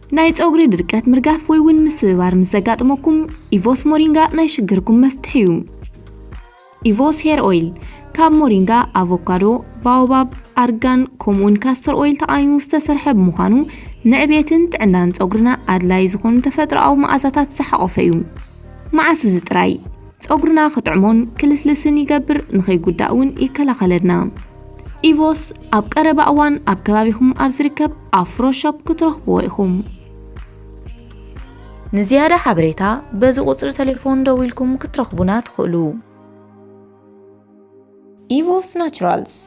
ናይ ጸጉሪ ድርቀት ምርጋፍ ወይ እውን ምስብባር ምስ ዘጋጥመኩም፣ ኢቮስ ሞሪንጋ ናይ ሽግርኩም መፍትሒ እዩ። ኢቮስ ሄር ኦይል ካብ ሞሪንጋ፣ ኣቮካዶ፣ ባኦባብ፣ ኣርጋን ከምኡውን ካስተር ኦይል ተቓሚሙ ዝተሰርሐ ብምዃኑ፣ ንዕቤትን ጥዕናን ጸጉርና ኣድላዪ ዝኾኑ ተፈጥሮኣዊ መኣዛታት ዝሓቖፈ እዩ። መዓስ እዚ ጥራይ ጸጉርና ክጥዕሞን ክልስልስን ይገብር፣ ንኸይጉዳእ እውን ይከላኸለልና። ኢቮስ ኣብ ቀረባ እዋን ኣብ ከባቢኹም ኣብ ዝርከብ ኣፍሮ ሾፕ ክትረኽብዎ ኢኹም። ንዝያዳ ሓበሬታ በዚ ቁጽሪ ቴሌፎን ደዊልኩም ክትረኽቡና ትኽእሉ። ኢቮስ ናቹራልስ።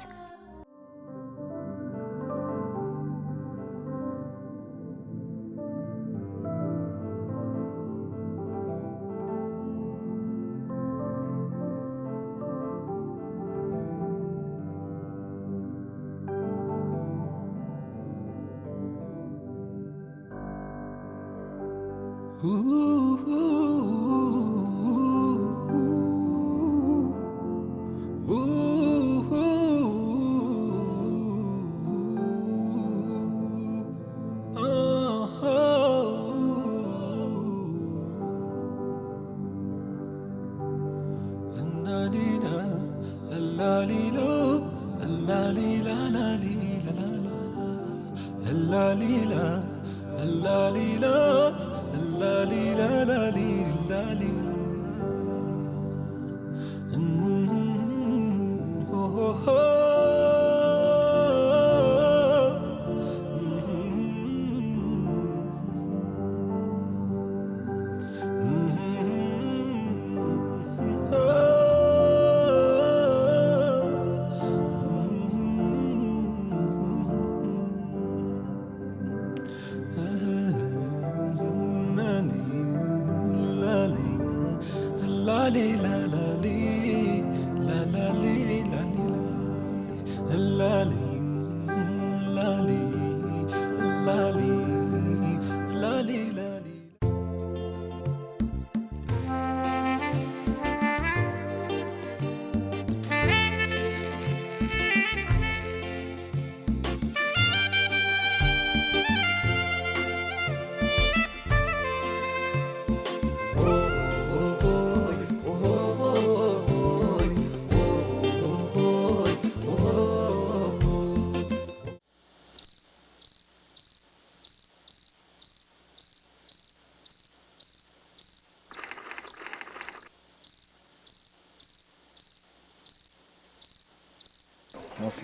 ሞሲ፣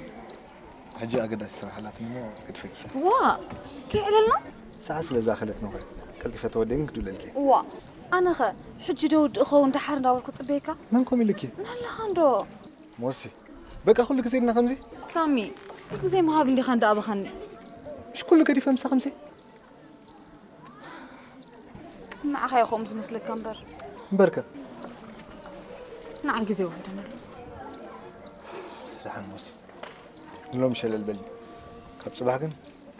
ሕጂ ኣገዳሲ ስራሕ ኣላትኒ እሞ ክድፈኪ። ዋ፣ ከይዕለልና? ሰዓት ስለ ዝኣኸለትኒ እኮ ቀልጢፈ ተወደይን ክድውለልኪ። ዋ፣ ኣነኸ ሕጂ ዶ ውድእ ኸውን ደሓር እንዳበልኩ ጽበየካ? መን ኮም ኢልኪ? ናላኻ እንዶ። ሞሲ፣ በቃ ኩሉ ግዜ እና ከምዚ? ሳሚ፣ ኩሉ ግዜ ምሃብ እንዲኻ እንዳኣበኸኒ። ምሽ ኩሉ ገዲፈ ምሳ ከምዚ? ንዓኻ እዩ ከምኡ ዝመስለካ እምበር። እምበርከ? ንዓይ ግዜ ወሃደና። ደሓን ሞሲ። ንሎም ሸለል በሊ። ካብ ጽባሕ ግን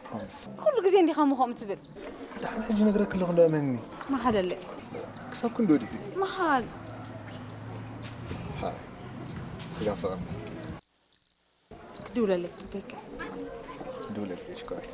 ፕሮሚስ። ኩሉ ግዜ እንዲኻ ምኾም ትብል። ደሓን ሕጂ ነግረክ ኣለኹ እንዶ እመንኒ። መሓለለ። ክሳብ ክንዶ ዲዲ? መሓል። ሃ። ስጋ ፍቕርና። ክድውለለይ ጽበካ። ክድውለልኪ ሽኮሪ።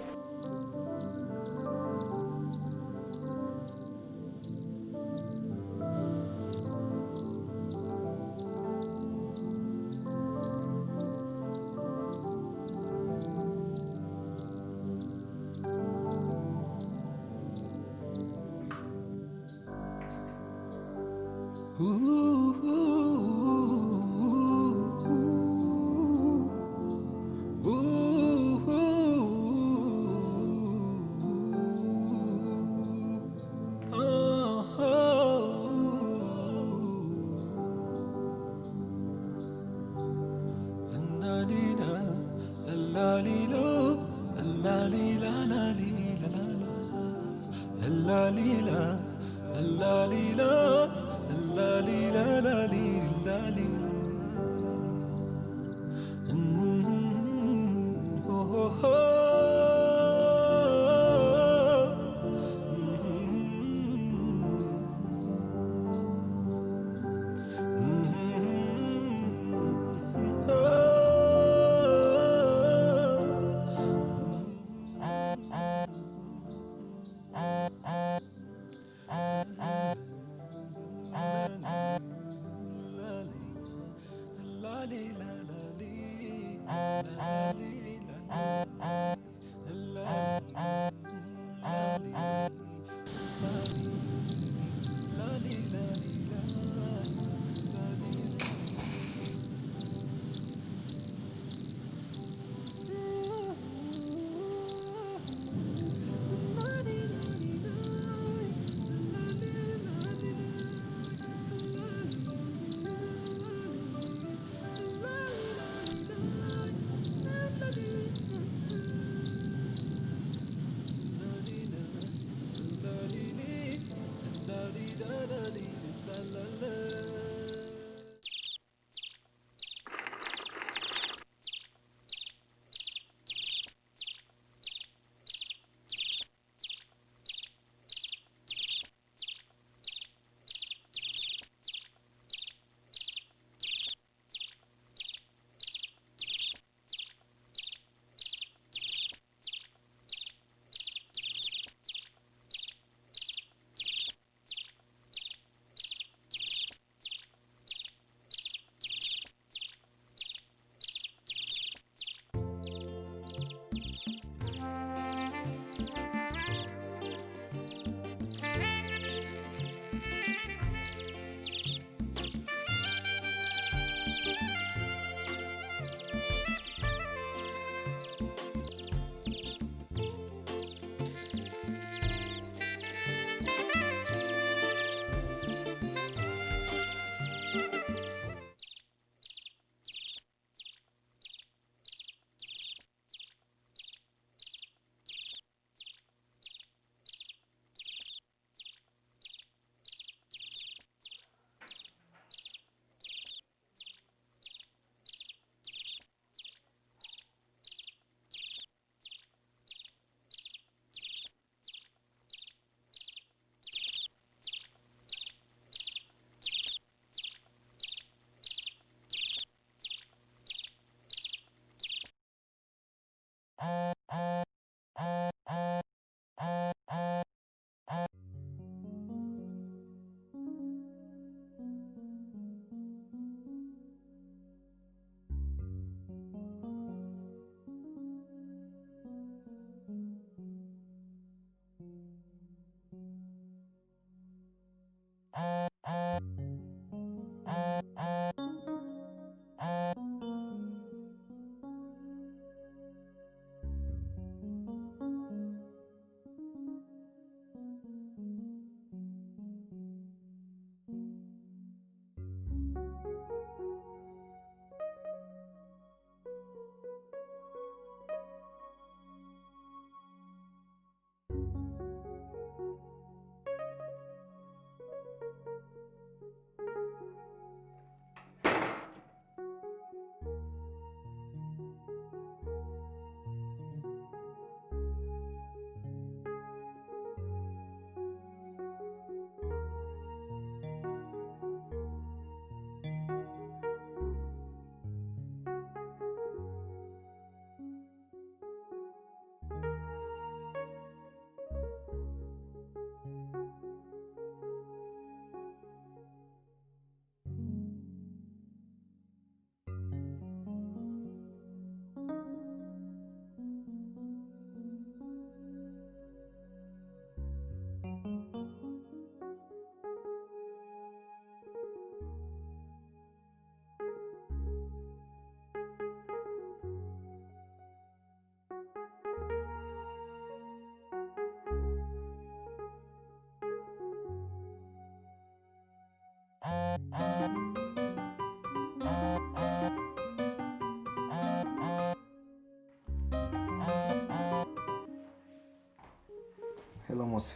ሰላም ሞሲ።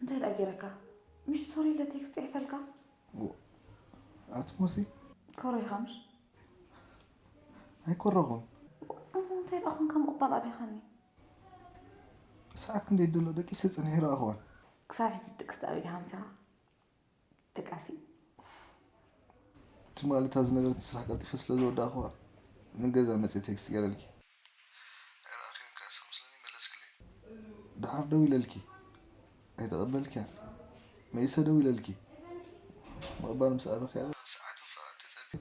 እንታይ ደኣ ገይረካ? ምሽ ሶሪ ኢለ ቴክስት ጽሒፈልካ? ው-፣ ኣቲ ሞሲ። ኮሪኻ ምሽ? ኣይኮረኹን። እሞ እንታይ ደኣ ኾንካ ምቕባል ኣቢኻኒ? ሰዓት ክንደይ ደሎ ደቂሰ ጸኒሐ ይረኣኹዋን። ክሳብ ሕጂ ድቅስ ኣቢልካ ምሳኻ? ደቃሲ። ትማሊ እታ ዝነበረት ስራሕ ቀልጢፈ ስለ ዝወዳእኹዋ ንገዛ መጽየ ቴክስት ገይረልኪ። ኣይረኣኽዮን ከኣ ስቕ ምስለኒ መለስክለይ። ደሓር ደዊለልኪ ኣይተቐበልክያን። መይሰ ደዊለልኪ ምቕባል ምስ ኣበኽያ ሰዓትን ፈራን ተጸብየ።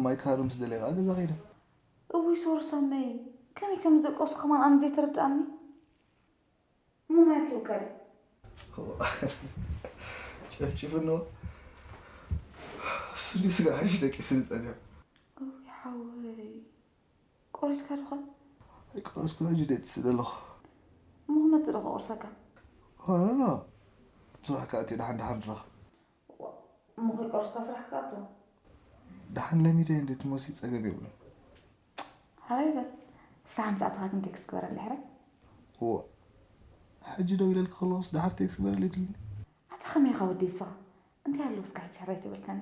ማይ ክሃሩ ምስ ደለየ ከኣ ገዛ ከይደ። እውይ ሶሪ ሳመይ፣ ከመይ ከም ዘቀሱ ከማን ኣነ ዘይተረድኣኒ። እሞ ማይ ኣኪቡካ ድዩ? ጨፍጭፍኖ ስዲ ስጋ ሕጂ ደቂስኒ ጸኒሑ። እውይ ሓወይ፣ ቆሪስካ ዶ ኾን? ኣይቆረስኩ ሕጂ ደቂስ ዘለኹ። እሞ ክመጽእ ዶ ክቆርሰካ? ኖ ኖ ኖ። ስራሕ ከኣትዮ ደሓን ደሓን ንራኸብ። እሞ ከይቆርስካ ስራሕ ክትኣቱ? ደሓን ለሚደ እንዴት ሞሲ ጸገም የብሉን። ሕራይ በል። ስራሕ ምስ ኣተኻ ግን ቴክስት ግበረለይ ሕራይ። እወ። ሕጂ ደው ኢለልኪ ከለኹስ ደሓር ቴክስት ግበረለይ ትብልኒ? ኣታ ከመይ ኢኻ ወዲ ንስኻ? እንታይ ኣለዎ እስካ ሕጂ ሕራይ ተበልካኒ?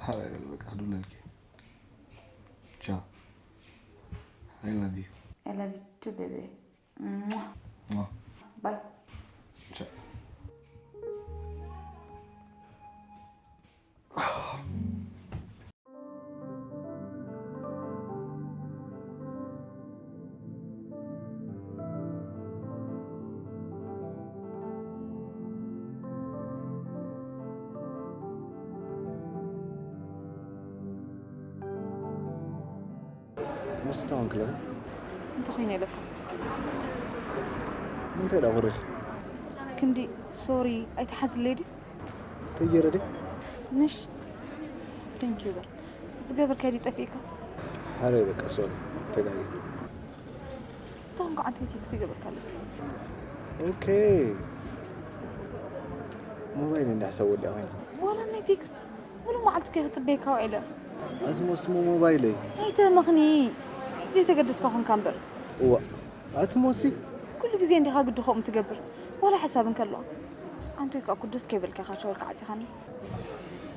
ሕራይ በል በቃ ክድውለልኪ። ቻው። I love you. I love you too baby. ሟ። ባይ። ቻው። ሙስታውን ክለብ እንታይ ኮይነ ኢለካ? እንታይ ዳ ኮሪኺ? ክንዲ ሶሪ ኣይትሓዝለይ ድዩ? ተየረ ደ ንሽ ቴንክ ዩ በር ዝገበርካዮ ድዩ ጠፊእካ? ሓደ በቃ ሶሪ ተጋጊ እቶም ከዓንቶ ቴክስ ይገበርካለ ኦኬ ሞባይል እንዳሕሳብ ወዲያ ኮይና ዋላ ናይ ቴክስ ሙሉ መዓልቲ ከ ክጽበየካ ውዒለ ኣዝሞስሞ ሞባይለይ ኣይተመኽኒ ዘይተገደስካ ኮንካ እምበር እዋ ኣቲ ሞሲ ኩሉ ግዜ እንዲኻ ግዲ ከምኡ ትገብር ዋላ ሓሳብ እንከሎ ኣንቶይ ከዓ ኩዱስ ከይበልካ ኢኻ ሸወልካ ዓፂኻኒ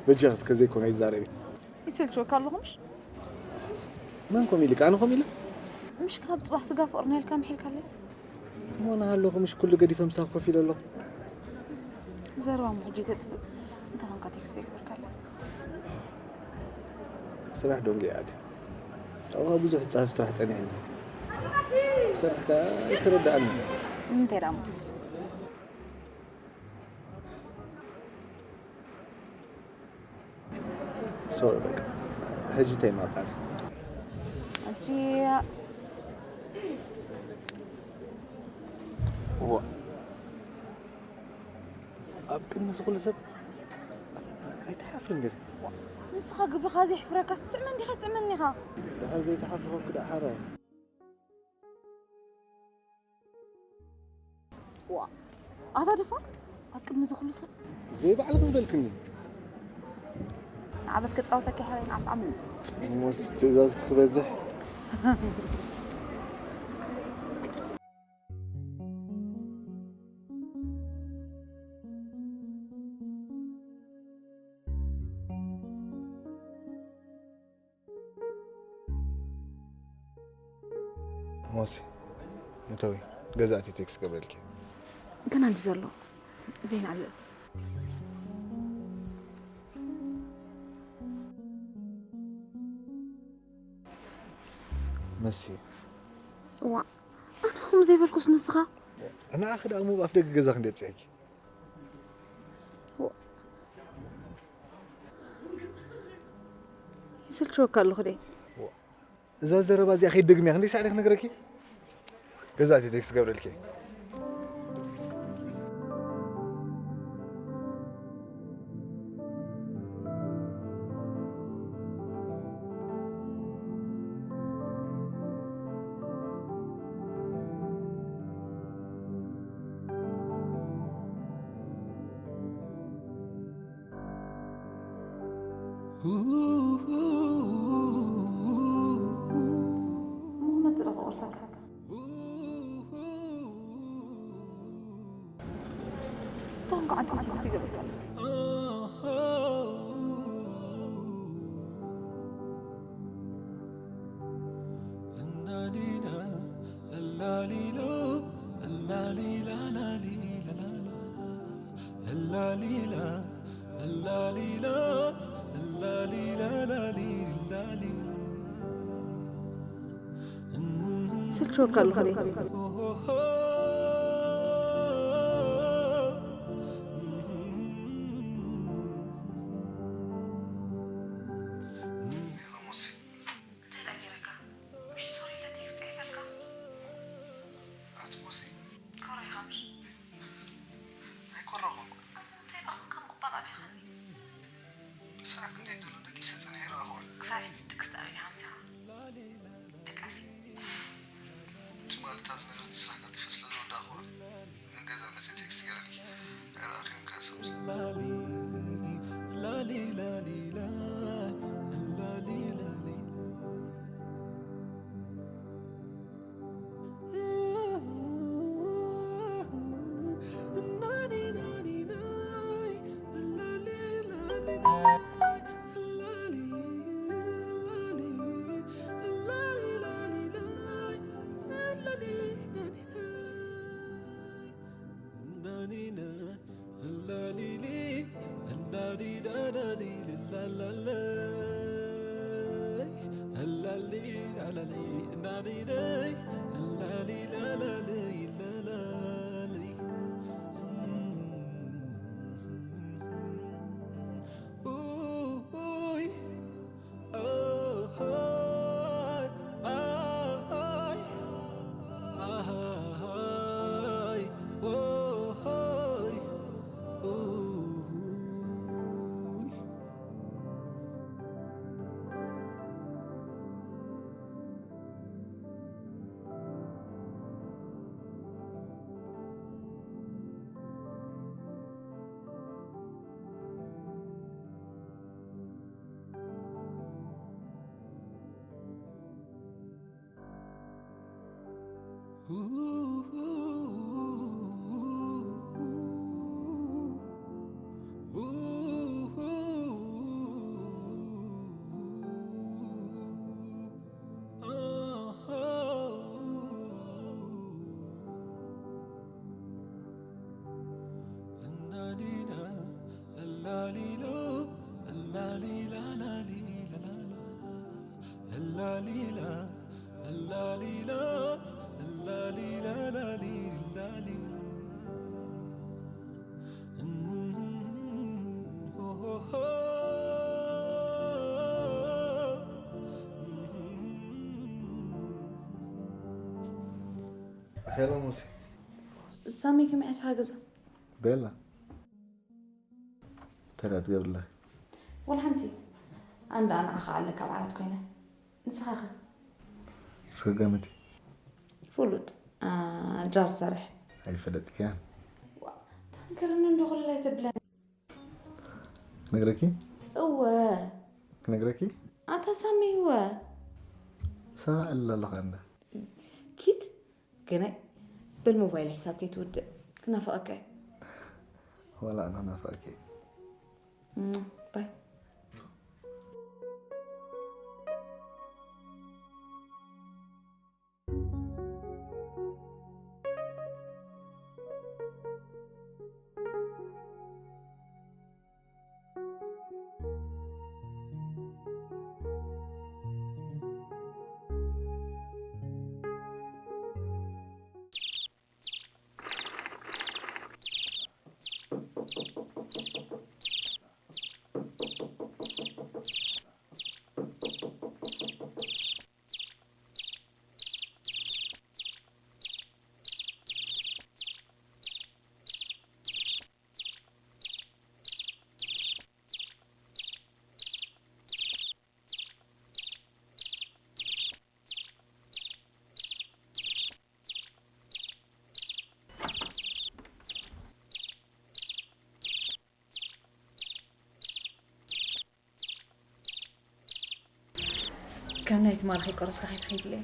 በጃ እስከ ዘይኮነ ይዛረቢ ይስልችወካ ኣለኹ ምሽ መን ኮም ኢልካ ኣነ ኮም ኢለ ምሽ ካብ ፅባሕ ስጋ ፍቕርና ኢልካ ምሒልካለይ እሞ ናሃለኹ ምሽ ኩሉ ገዲፈ ምሳኽ ኮፍ ኢለ ኣለኹ ዘረባ እሞ ሕጂ ተጥፍእ እንታይ ኾንካ ቴክስት ይግበርካለ ስራሕ ዶንጌ ኣደ ኣብኣ ብዙሕ ፃፍ ስራሕ ፀኒሕኒ ስራሕካ ኣይተረዳኣኒ ንምንታይ ደኣ ሙተስ ሶሪ በቃ ሕጂ እንታይ ማፃኒ ሕጂ ዋ ኣብ ቅድሚ ዝኹሉ ሰብ ኣይትሓፍርን ዲኺ ንስኻ ግብርኻ ዘሕፍረካስ ትስዕመኒ ዲኻ ትስዕመኒ ኢኻ ድሓር ዘይትሓፍሪ ኮንኪ ደኣ ሓራይ ዋ ኣታ ደፋር ኣብ ቅድሚ ዝኹሉ ሰብ ዘይባዕልኺ ዝበልክኒ ንዓበል ክፃወተካ ይሓለይ ንዓስዓምኒ እሞስ ትእዛዝ ክበዝሕ ሞሲ ምተዊ ገዛእቲ ቴክስ ገብረልኪ ገና እንዲ ዘሎ ዘይናዕልእ መሲ እዋ ኣነ ኹም ዘይበልኩስ ንስኻ ንኣኺ ደኣ እሞ ኣፍ ደገ ገዛ ክንደይ ኣብፅሐኪ ይስልችወካ ኣለኹ ደይ እዛ ዘረባ እዚኣ ከይትደግምያ ክንደይ ሳዕሪ ክነግረኪ ገዛእቲ ቴክስ ገብረልኪ ሙህመድ ጽደቕ ቁርሳካ ኣንተ ቴክስት ይገብረካ። ስልችወካ ኣለኹ። ሄሎ ሙሴ። እንታይ ደኣ ገይረካ? ምሽ ሶሪ ኢለ ቴክስት ጽሒፈልካ? ኣቲ ሙሴ። ኮሪኻ ምሽ? ኣይኮረኹን። እንታይ ደኣ ኮንካ ምቁጳጥ ኣቢኻኒ? ሰዓት ክንደይ ደሎ ደቂሰ ጸኒሐ ይረኣኹዋ። ክሳብ ሕጂ ድቅስ ጣቢት ሓምሳ። ደቃሲ። ትማሊ እታ ዝነበረት ስራሕ ቀልጢፈ ስለ ዝወዳእኹዋ፣ ገዛ መጸ ቴክስት ገይረልኪ። ኣይረኣኽን ከኣ ሰምሰ። ሄሎ ሙሴ። ሳሚ፣ ከመይ ኢኻ ገዛ? ቤላ። እንታይ ደኣ ትገብርላ? ወላ ሓንቲ። ኣንዳ ኣነ ዓኻ ኣለካ ኣብ ዓራት ኮይነ። ንስኻ ኸ? ንስኺ ገምቲ። ፍሉጥ፣ አ፣ ድራር ሰርሕ። ኣይፈለጥክያን። ዋ፣ ታንክርን እንዶ ኩሉ ኣይተብለን። ክነግረኪ? እወ። ክነግረኪ? ኣታ ሳሚ፣ እወ። ሰማዕ እለ ኣለኹ ኣንዳ። ኪድ፣ ገናይ በል ሞባይል ሕሳብ ከይትውድእ። ክናፍቐካ እየ። ዋላ ኣነ ክናፍቐኪ እየ። እም፣ ባይ። ከም ናይ ትማሊ ከይቆረስካ ከይትኸይድለይ።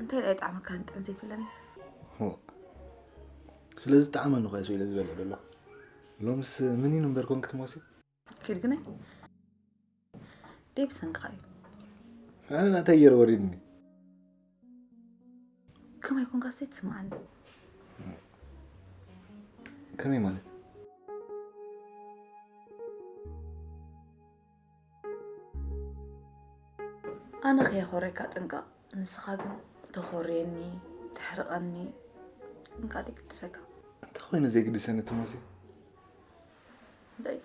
እንታይ ደኣ ይጥዓመካ ንጥዕም ዘይትብለኒ? ሆ፣ ስለዚ ጣዕመ ንኾ እየ ኢለ ዝበለ ዘሎ። ሎምስ ምን እዩ እምበር ኮንክ ትሞሲ? ኪድ ግናይ ደይ ብሰንክኻ እዩ። ኣነ ናተይ ገይረ ወሪድኒ። ከመይ ኮንካ ሴት ትስምዓኒ? ከመይ ማለት? ኣነ ከየኾረካ ጥንቀቕ፣ ንስኻ ግን ተኾርየኒ፣ ተሕርቐኒ፣ ጥንቃ ደይ ግድሰካ። እንታይ ኮይኑ ዘይግድሰኒ ትሞሲ? እንታይ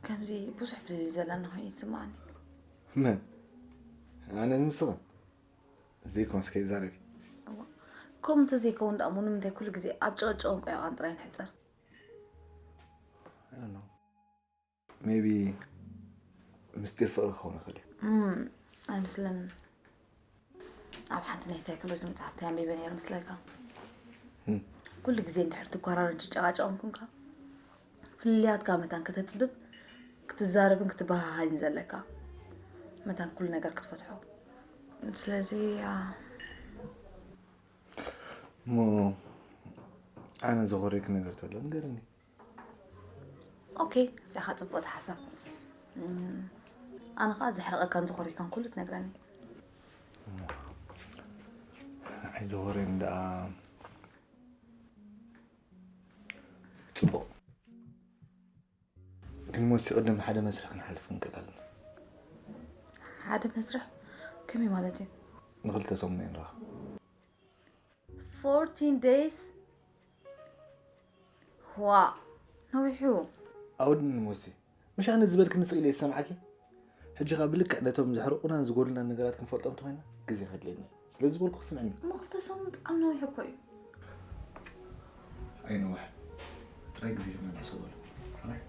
ከምዚ ብዙሕ ፍልልይ ዘለና ኮይኑ ይስምዓኒ። መን? ኣነ ንስኻ? ዘይኮንስ ከይዛረቢ። እዋ፣ ከምኡ እንተዘይከውን ደኣ እሞ ንምንታይ ኩሉ ግዜ ኣብ ጭቕጭቕን ቆይቓን ጥራይ ንሕጸር? I don't know. Maybe ምስጢር ፍቕሪ ክኸውን ይኽእል እዩ። እም፣ ኣይመስለንን። ኣብ ሓንቲ ናይ ሳይኮሎጂ መጽሓፍቲ ኣንቢበ ነይረ መስለካ። እም። ኩሉ ግዜ እንድሕር ትጓራረን ትጨቃጨቕን ኮንካ፣ ፍልልያትካ መታን ከተጽብብ፣ ክትዛረብን ክትበሃሃልን ዘለካ። መታን ኩሉ ነገር ክትፈትሖ። ስለዚ፣ ያ። እሞ ኣነ ዘኾርየኪ ነገር ተሎ ንገርኒ። ኦኬ፣ እዚኣ ኸኣ ጽብቕቲ ሓሳብ። እም፣ ኣነ ኸኣ ዘሕርቐካን ዘኾርየካን ኩሉ ትነግረኒ። ኣይ ዘኾርየኒ ደኣ። ጽቡቕ። ግን ሞሲ ቅድም ሓደ መስርሕ ክንሓልፍ ክንክእል ኣለና። ሓደ መስርሕ? ከመይ ማለት እዩ? ንኽልተ ሰሙን ኣይንራኸብ። ፎርቲን ደይስ? ዋእ፣ ነዊሑ። ኣውድኒ ሞሲ። ምሽ ኣነ ዝበልክኒ ስቕ ኢለ ይሰምዓኪ? ሕጂ ኸኣ ብልክዕ ነቶም ዘሕርቑናን ዝጎድሉናን ነገራት ክንፈልጦም እንተኾይና ግዜ ከድልየና እዩ። ስለ ዝበልኩ ስምዕኒ። እሞ ክልተ ሰሙን ብጣዕሚ ነዊሑ እኮ እዩ። ኣይነውሕ። ጥራይ ግዜ ኢና ንሕሰበሉ። ጥራይ።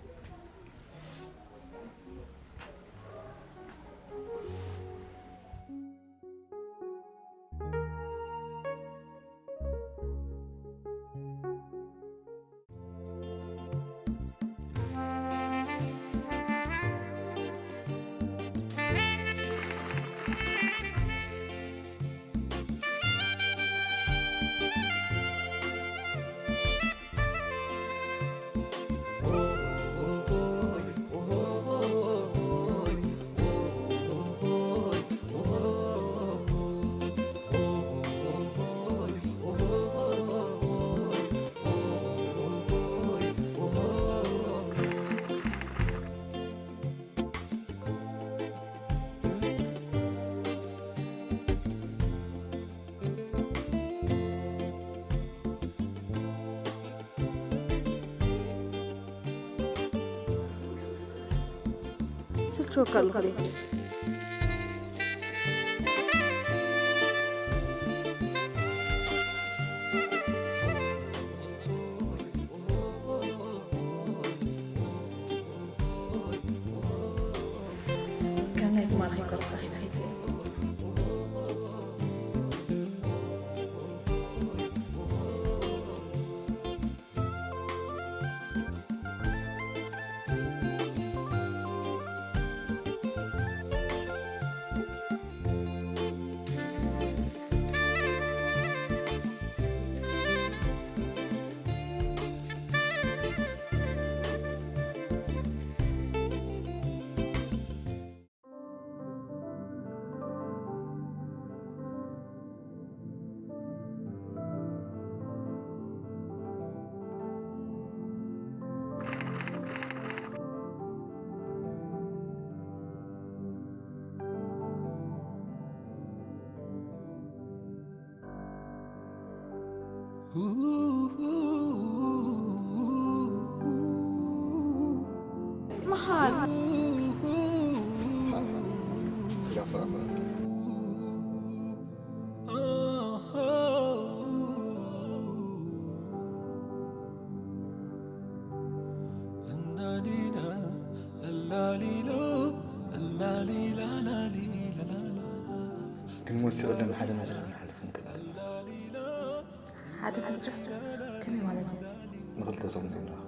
ስልችወካ ኣሎ ከመይ? ከም ናይ ትማሊ ከይኮነስ ከኺድ ኺድ። መሓል። ስጋ ፍራፍረ። ግን ሞሲ ቅድም ሓደ መስርሕ ክንሓልፍ ንክእል። ሓደ መስርሕ ከመይ ማለት እዩ? ንክልተ ሰሙን ንራኸብ።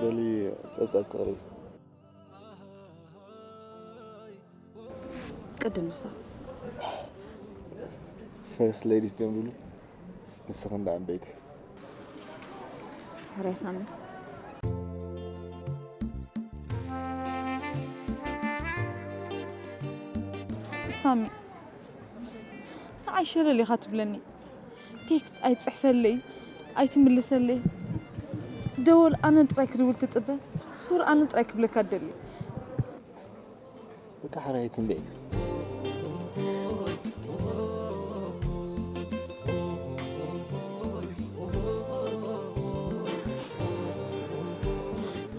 በሊ ጸብጻብ ክቕርብ። ቅድም ንሳ። ፈርስት ሌዲስ ድዮም ዝብሉ? ንስኽን ደኣ ኣንበይቲ። ሕራይ ሳሚ። ሳሚ፣ ንዓይ ሸለል ኢኻ ትብለኒ። ቴክስት ኣይትጽሕፈለይ፣ ኣይትምልሰለይ። ደወል ኣነ ጥራይ ክድውል ትጽበ። ሶሪ ኣነ ጥራይ ክብለካ ትደሊ። በቃ ሕራይ ትንበይ።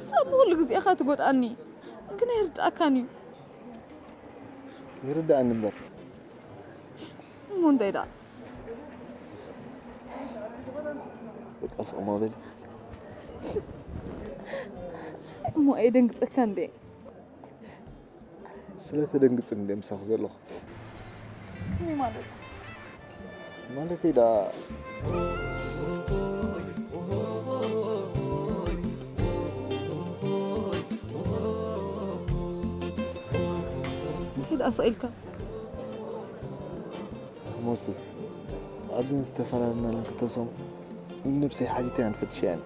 ሳሚ ኩሉ ግዜ ኢኻ ትጎድኣኒ፣ ግን ኣይርድኣካን እዩ። ይርድኣኒ እምበር። እሞ እንታይ ደኣ? በቃ ስቕ እሞ በሊ። እሞ ኣየደንግጸካ እንዴ? ስለ ተደንግጽ እንዴ ምሳኺ ዘለኹ? እንታይ ማለት? ማለተይ ደኣ እንታይ ደኣ ስቕ ኢልካ? ሞሲ፣ ኣብዘን ዝተፈላለናለን ክልተ ሰሙን ንነብሰይ ሓቲተያን ፈቲሸያን።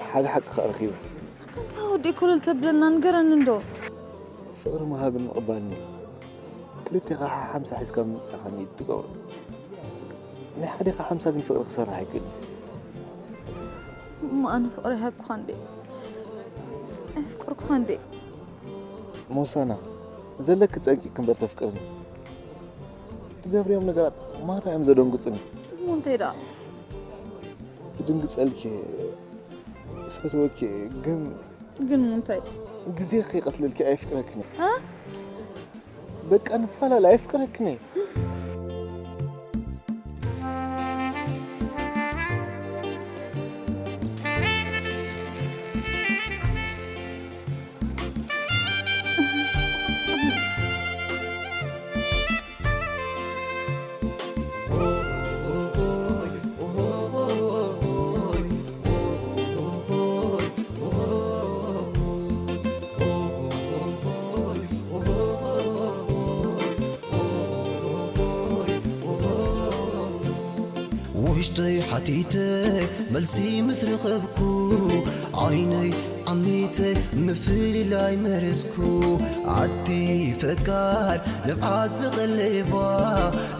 ሓደ ሓቂ ከኣ ረኺበ። ኣታ እንታይ ወዲ ኮለል ተብለና ንገረኒ እንዶ። ፍቕሪ ምሃብን ምቕባልን እዩ። ክልቴኻ ሓሓምሳ ሒዝካ ምምጻእኻ ንኢድ ትገብሮ። ናይ ሓዴኻ ሓምሳ ግን ፍቕሪ ክሰርሕ ኣይክእልን። እሞ ኣነ ፍቕሪ ይሃብኩኻ እንዴ? ኣየፍቀርኩኻ እንዴ? ሞሳና፣ ዘለኪ ጸንቂኪ እምበር ተፍቅርኒ። ትገብርዮም ነገራት ማራ እዮም ዘደንግጹኒ። እሞ እንታይ ደኣ? ይድንግጸልኪ፣ ይፈትወኪ፣ ግን ግን እንታይ? ግዜ ከይቀትለልኪ ኣየፍቅረክን እየ። እ? በቃ ንፈላለ፣ ኣየፍቅረክን እየ። ውሽጠይ ሓቲተ መልሲ ምስ ረኸብኩ፣ ዓይነይ ዓሚተ ምፍልላይ መረጽኩ። ኣቲ ፈቃር ንብዓት ዝቐለባ፣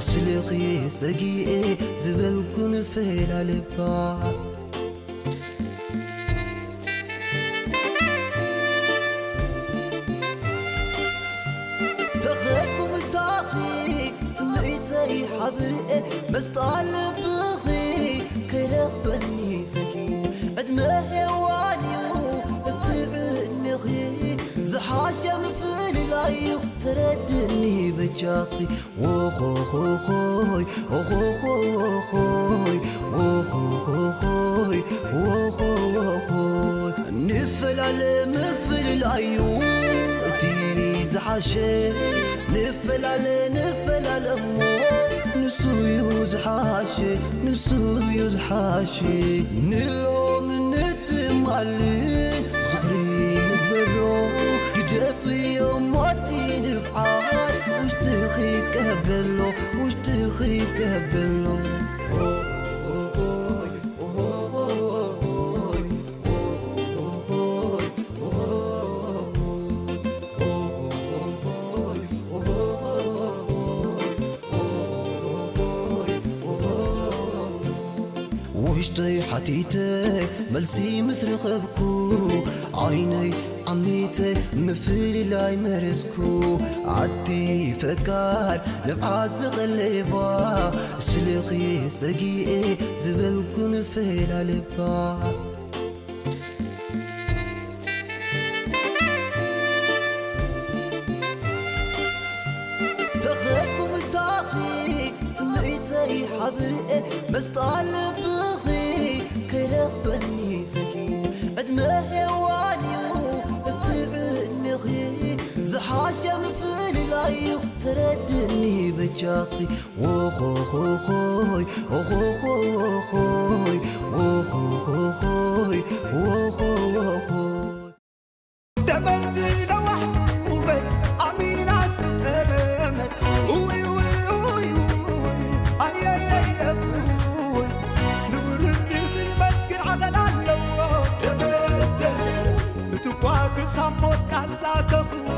ስለኺ ሰጊኤ ዝበልኩ ንፈላልባ። ተኸድኩ ምሳኺ ስምዒተይ ሓብኤ፣ መስጣ ልብኺ ከይረኽበኒ ሰጊ። ዕድመ ሄዋን እዩ እቲ ዕድሜኺ፣ እዛ ሓሸ ምፍልላዩ ተረድኒ በጃኺ። ዎኾኾኾይ ኦኾኾኾይ ዎኾኾኾይ ዎኾኾኾይ። ንፈላለ ምፍልላዩ እቲ ዝሓሸ። ንፈላለ ንፈላለ እሞ ንሱ እዩ ዝሓሸ፣ ንሱ እዩ ዝሓሸ። ንሎም ንትማል ዝኽሪ ንግበሮ፣ ግደፍዮ ሞቲ ንብዓት ውሽጥኺ ቀበሎ፣ ውሽጥኺ ቀበሎ። ውሽጠይ ሓቲተ መልሲ ምስ ረኸብኩ፣ ዓይነይ ዓሚተ ምፍልላይ መረጽኩ። ኣቲ ፈቃር ንብዓት ዝቐለባ፣ ስለኺ ሰጊኤ ዝበልኩ ንፈላለባ። ተኸድኩ ምሳኺ ስምዒተይ ሓብኤ፣ መስጣ ልብኺ ከይረኽበኒ ሰጊኤ። ዕድመ ሄዋን እዩ እቲ ዕድሜኺ፣ ዝሓሸ ምፍልላዩ ተረድኒ በጃኺ። ዎኾኾኾይ ኦኾኾኾይ ዎኾኾኾይ ዎኾኾኾይ። ደመት ነዋሕ ውበት ኣሚና ስጠመት። ውይ ውይ ውይ ውይ ኣየየየ ውይ። ንውርድ ጥልመት ግን ዓቐን ኣለዎ። ደመት ደመት እትኳ ክሳብ ሞት ቃል ዛተኽዎ።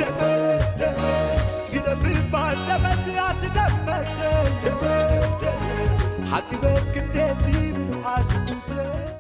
ደመት ደመት ግደፍ ይባል ደመት ኣትደመተይ። ደመት ደመት ሓጺበ